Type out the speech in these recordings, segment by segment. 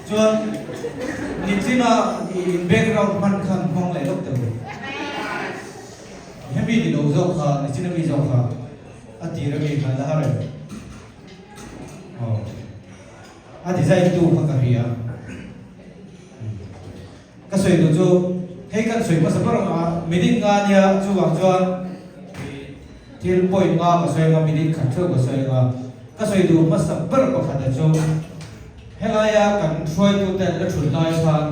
Chuan nichina i in background hman khan hmang leh lawk teh u. Hemi ni lo zawk kha nichina mi zawk kha a tir ami kha la har em? Aw. A design tu kha ka hria. Ka sawi duh chu hei kan sawi hmasa ber ang a, minute nga nia chuvang chuan thil point nga ka sawi ang a, minute khat theuh ka sawi ang a. Ka sawi duh hmasa ber pakhata chu helaia kan hruaitute an la thut lai khan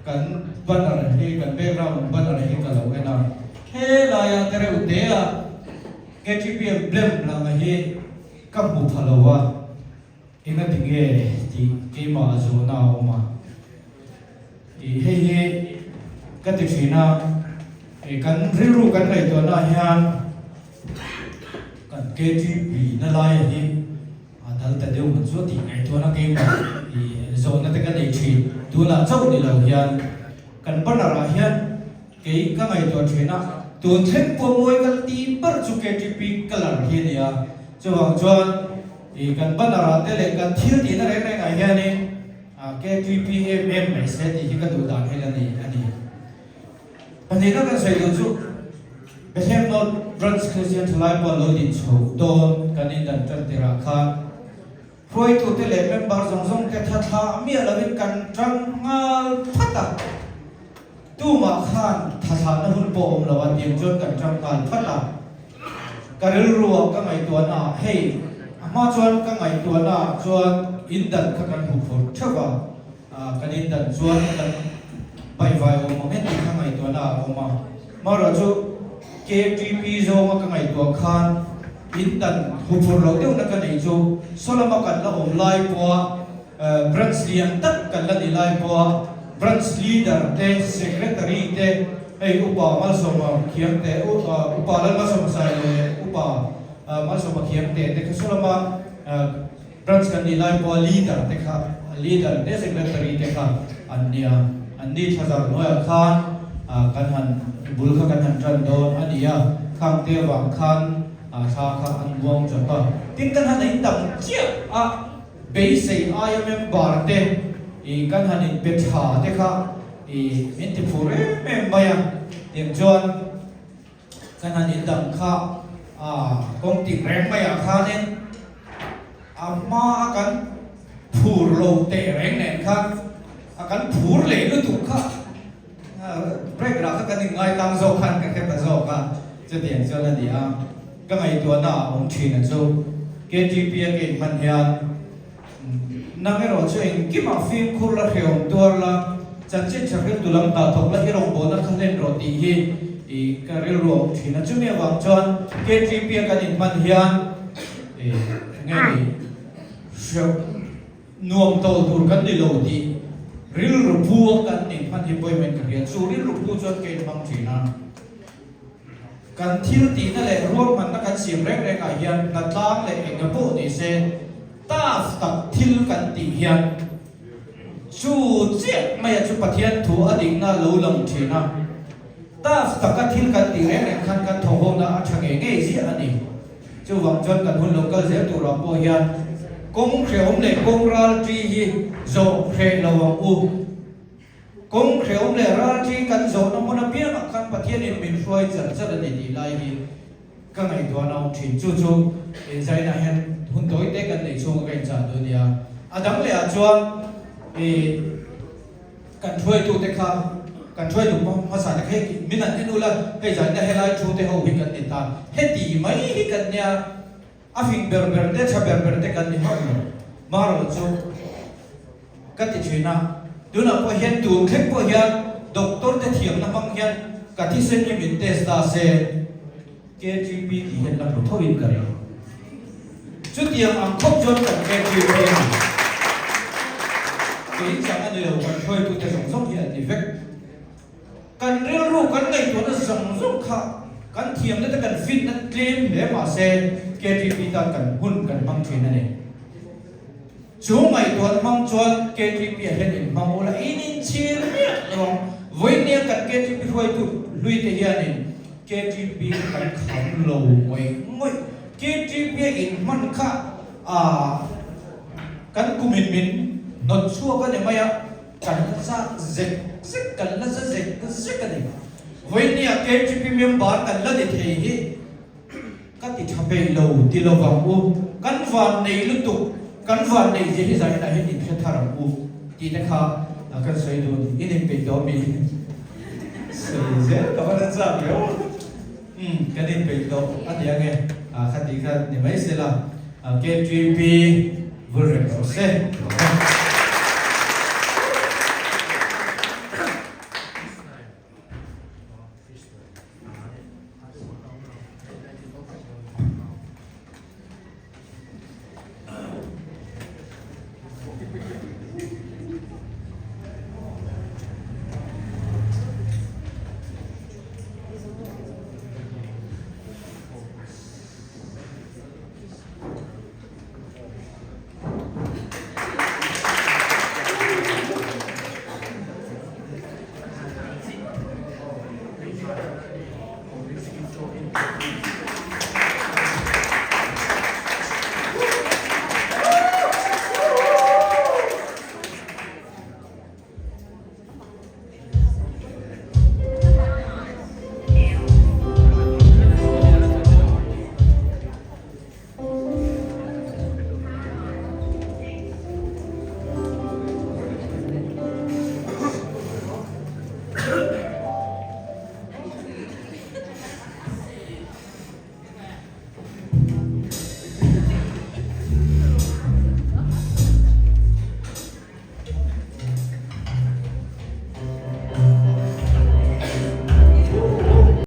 kan banner hi kan background banner hi ka lo en a, helaia tereuh tea KTP emblem langa hi ka hmu pha lo a. Engati nge tih keimah a zawhna a awm a, ih hei hi ka ti thin a, ih kan rilru kan ngaihtuahna ah hian kan KTP na laia hi a dal ta deuh man chu tih ngaihtuahna keimah ih zawhna te ka nei thin, tunah chauh ni lo hian kan banner ah hian Kei ka ngaihtuah thin a, tun thleng pawh mawi ka ti ber chu KTP colour hi a ni a, chuvang chuan ih kan banner ah te leh kan thil tihna reng reng ah hianin KTP em em mai se tih hi ka duh dan hi la ni a ni. Pahnihna kan sawi duh chu Bethlehem North Branch Christian Thalai pawh lo din chho dawn kan indan tan tirah khan Hruaitute leh member zawng zawng te tha thla miah lovin kan tang nghal phat a, tumah khan tha thlahna hun pawh awm lo a tiang chuan kan tang nghal phat a. Ka rilruah ka ngaihtuahna ah hei a hma chuan ka ngaihtuahna ah chuan indan kha kan hmu phur theuh a, kan indan chuan kan baihvai awm ang e tih kha ngaihtuahna ah a awm a. Marawh chu KTP zawnga ka ngaihtuah khan in dan huphurh loh deuhna ka neih chu sawlama kan la awm lai pawha branch lian tak kan la ni lai pawha branch leader te, secretary te, hei Upa Malsawma Khiangte, Upa Lalmalsawma Sailo leh Upa Malsawma Khiangte te kha sawlama Branch kan nih lai pawha leader te kha, leader te secretary te kha an nia, an ni thlazar hnuaiah khan kan han bul kha kan han tan dawn a ni a, khang te avang khan thla kha an buang chawp a. Tin kan han in dang chiah a, beisei aia member te ih kan han in pe tha te kha ih min ti phur em em mai a, tiang chuan Kan han indang kha a kawng tik reng maiah khanin a hma a kan phur lo teh reng nen khan a kan phur leh lutuk kha break lah kha kan inngai tang zawk khan ka hre ta zawk a, chutiang chuan a ni a, ka ngaihtuahna a awm thin a chu KTP a ka inhman hian Nang erawh chu engkimah fimkhur la hrehawm tuar la, chanchin tha hriltu lam dah thawk la i rawngbawlna kha hlen rawh tih hi i ka rilru a awm thin a. Chumi avang chuan KTP a kan inhman hian i nge ni hreh nuam tawl tur kan ni lo tih rilru pu a kan inhman hi pawimawhin ka hria. Chu rilru pu chuan ka inhmang thin a. Kan thil tihna leh ruahmanna kan siam reng reng ah hian hnatlang leh enga pawh ni se taf tak thil kan tih hian chu chiah maia chu Pathian thu a dikna lo lang thin a. Taf taka thil kan tih reng reng khan kan thawhhawmna a tha ngei ngei ziah a ni. Chuvang chuan kan hun lo kal zel turah pawh hian kawng hrehawm leh kawng ral ṭi hi zawh hreh lo ang u. Kawng hrehawm leh ralṭi kan zawhna hmun apiangah khan Pathianin min hruai char char a ni tih lai hi ka ngaihtuahna awm ṭhin. Chu chu inzainah hian hun tawi te kan neih chhunga ka inchah duh a nia. A dang lehah chuan ih kan hruaitute kha, kan hruaitu hmasa te kha hei min han en ula, hei zaina helai thu te ho hi kan ni ta, heti mai hi kan nia. A fing ber ber te, tha ber ber te kan ni hauh lo. Marawh chu ka ti thin a, tunah pawh hian tun thleng pawh hian doctor te thiamna hmang hian ka thisen hi min test ta se, KTP tih hian la hmu tho in ka ring. Chutiang ang khawp chuan kan KTP a ni. Kei chang a ni lo, kan hruaitute zawng zawng hi an ni vek. Kan rilru kan ngaihtuahna zawng zawng kha kan thiamna te kan fitna tlem hle mah se KTP tan kan hun kan hmang thin a ni. Chu ngaihtuahna hmang chuan KTP ah hian inhmang ula in inchhir miah lo ang. Vawinia kan KTP hruaitu hlui te hianin KTP kha kan kham lo ngawih ngawih. KTP a inhman kha aah kan kumin min. Hnawt chhuak a ni mai a, kan la za zek zek, kan la za zek zek a ni. Vawinia KTP member kan la ni thei hi ka ti tha peih lo ti lo vang u, kan van nei lutuk, kan van nei zia hi zainah hian inhre thar ang u tih te kha kan sawi duh a ni. In inpeih tawh a mi? Sawi zel ka va la chak riau a. Umm kan inpeih tawh a ni ange, kha tih kha ni mai se la, KTP vul reng rawh se.